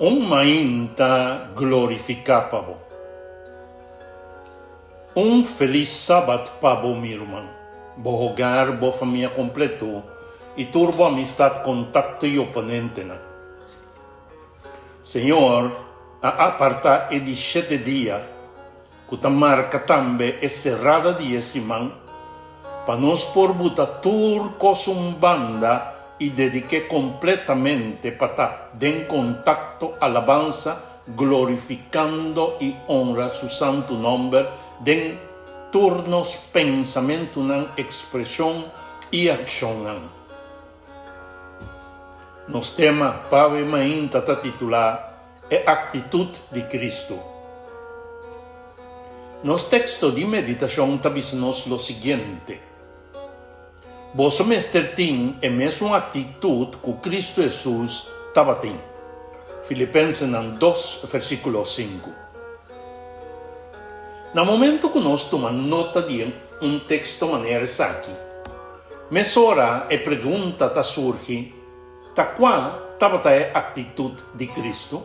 Un mainta glorifiká pa bo. Un felis Sabat pa bo mi ruman, bo hogar, bo famia kompleto i tur bo amistat, kontakto i oponentenan. Señor a apartá e di shete dia ku ta marka tambe e serada di e siman, pa nos por buta tur kos un banda i dedik'é kompletamente pa ta den kontakto, alabansa, glorifikando i onra Su santu nòmber den tur nos pensamentunan, ekspreshon i akshonnan. Nos tema pa awe mainta ta titulá E aktitut di Kristu. Nos teksto di meditashon ta bisa nos lo siguiente, Boso mester tin e mesun aktitut ku Kristu Hesus tabatin. Filipensenan dos, versíkulo sinku. Na momentu ku nos tuma nota di un teksto manera esaki, mesora e pregunta ta surgi, Ta kua tabata e aktitut di Kristu?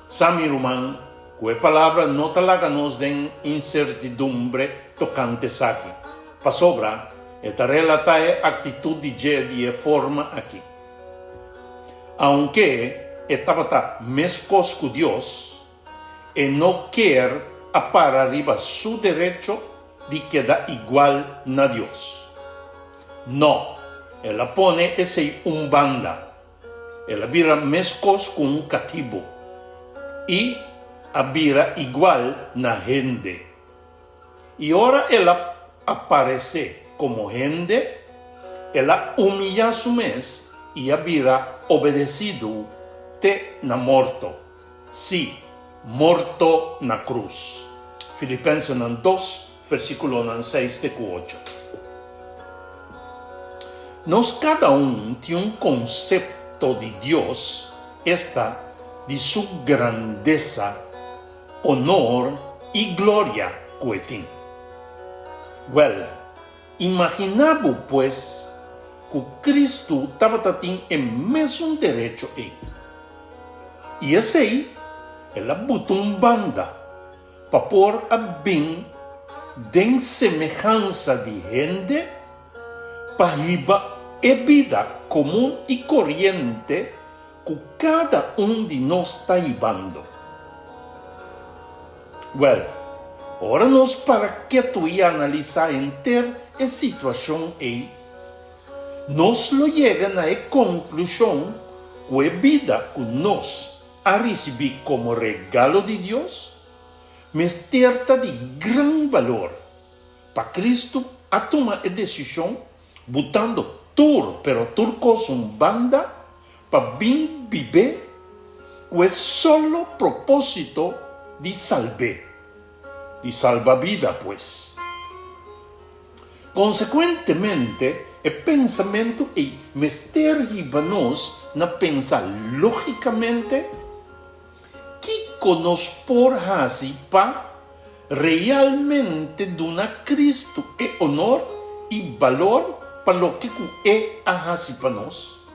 Sa mi ruman ku e palabra no ta laga nos den insertidumbre tokante esaki, pasobra e ta relatá e aktitut di dje di e forma aki. Aunke e tabata meskos ku Dios, e no kier a para riba su derecho di keda igual na Dios. No, el a pone esei un banda. El a bira meskos ku un katibu i a bira igual na hende. I ora el a aparesé komo hende, el a humiyá su mes i a bira obedesidu te na morto. Sí, morto na krus. Filipensenan dos, versíkulonan seis te ku ocho. Nos kada un tin un konsepto di Dios, esta, di su grandesa, onor i gloria ku e tin. Wèl, Imaginá bo pues ku Kristu tabata tin e mesun derecho ei. I esei el a buta un banda pa por a bin den semehansa di hende pa hiba e bida komun i koriente ku kada un di nos ta hibando. Wèl, ora nos para ketu i analisá henter e situashon ei, nos lo yega na e konklushon ku e bida ku nos a risibí komo regalo di Dios mester ta di gran balor pa Kristu a tuma e desishon butando tur pero tur kos un banda pa bin bib'é ku e solo propósito di salb'é, di salba bida pues. Konsekuentemente e pensamentu ei mester hiba nos na pensa lógikamente, Kiko nos por hasi pa realmente duna Kristu e onor i balor pa loke ku e a hasi pa nos?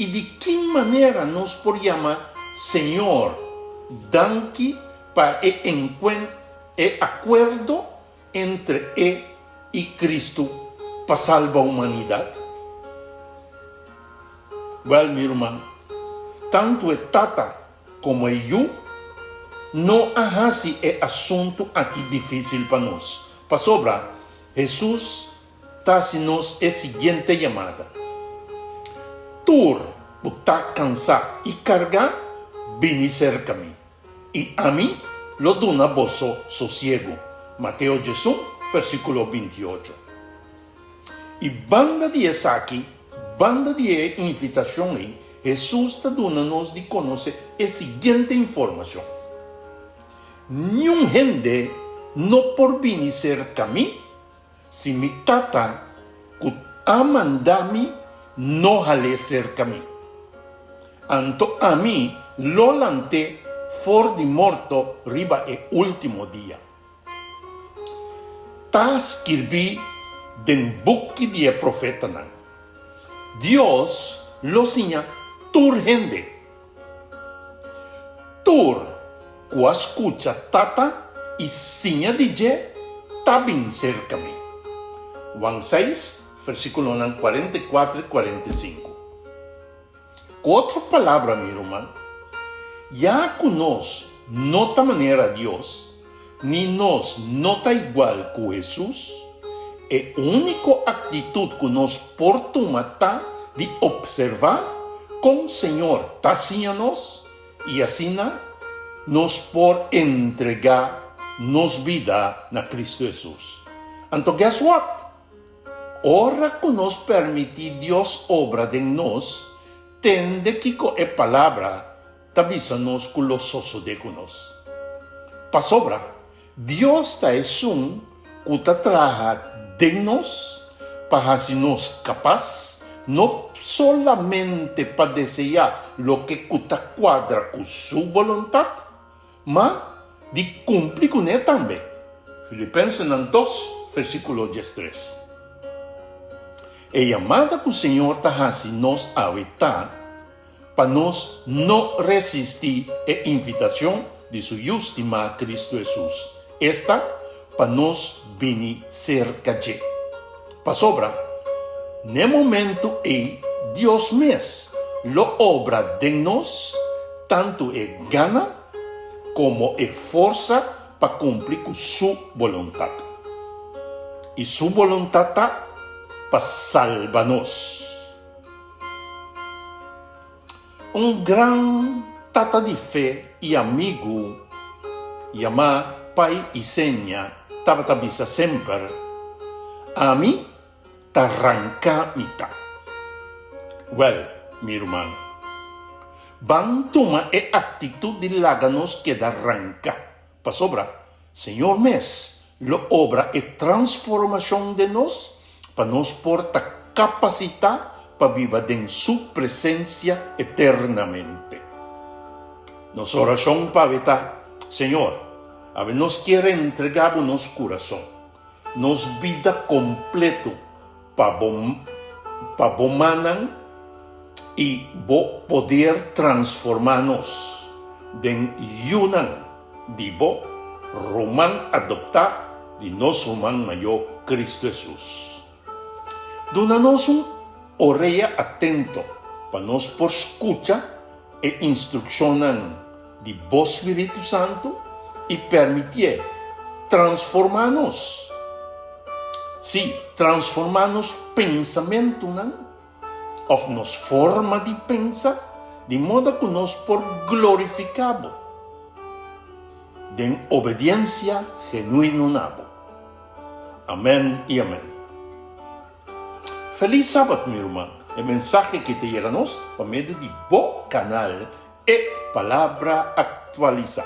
I di ki manera nos por yama Señor danki pa e e akuerdo entre e i Kristu pa salba humanidat? Wèl, mi ruman, tantu e Tata komo e Yu no a hasi e asuntu aki difísil pa nos, pasobra Hesus ta hasi nos e siguiente yamada, Tur ku ta kansá i kargá, bini serka mi. I ami lo duna boso sosiegu. Mateo diesun, versíkulo bintiocho. I banda di esaki, banda di e invitashon ei, Hesus ta duna nos di konosé e siguiente informashon, Niun hende no por bini serka mi Si mi Tata ku a manda mi no hal'é serka mi, anto ami lo lant'é for di morto riba e último dia. Ta skirbí den buki di e profetanan, Dios lo siña tur hende. Tur ku a skucha Tata i siña di dje ta bin serka mi. Juan seis, versíkulonan 44 i 45. Ku otro palabra, mi ruman, ya ku nos no ta manera Dios, ni nos no ta igual ku Hesus, e úniko aktitut ku nos por tuma ta di opservá kon Señor ta siña nos i asina nos por entregá nos bida na Kristu Hesus. Anto guess what? Ora ku nos permití Dios obra den nos, tende kiko e Palabra ta bisa nos ku lo sosodé ku nos. Pasobra Dios ta esun ku ta traha den nos pa hasi nos kapas no solamente pa deseá loke ku ta kuadra ku su boluntat, ma di kumpli kuné tambe. Filipensenan dos, versíkulo diestres. E yamada ku Señor ta hasi nos awe ta pa nos no resistí e invitashon di su Yu stimá Kristu Hesus, esta, pa nos bini serka dje. Pasobra, n'e momentu ei Dios mes lo obra den nos tantu e gana komo e forsa pa kumpli ku su boluntat. I su boluntat ta pa salba nos. Un gran tata di fe i amigu yamá Pai Isenia tabata bisa semper, Ami ta ranká mi ta. Wèl, mi ruman, ban tuma e aktitut di laga nos keda ranká, pasobra Señor mes lo obra e transformacion den nos pa nos por ta capacita pa biba den Su presencia eternamente. Nos oracion pa awe ta, Señor, awe nos kier entrega Bo nos curason, nos bida completo pa Bo, pa Bo mannan i Bo poder transforma nos den yunan di Bo, ruman adoptá di nos ruman mayó Cristo Hesus. Duna nos un orea atento pa nos por scucha e instruccionnan di Bo Spiritu Santu i permitié transformá nos. Sí, transformá nos pensamentunan òf nos forma di pensa di moda ku nos por glorifiká Bo den obediensia genuino na Bo. Amèn i amèn. Felis Sabat mi ruman. E mensahe ki ta yega nos pa medio di bo kanal E Palabra Aktualisá.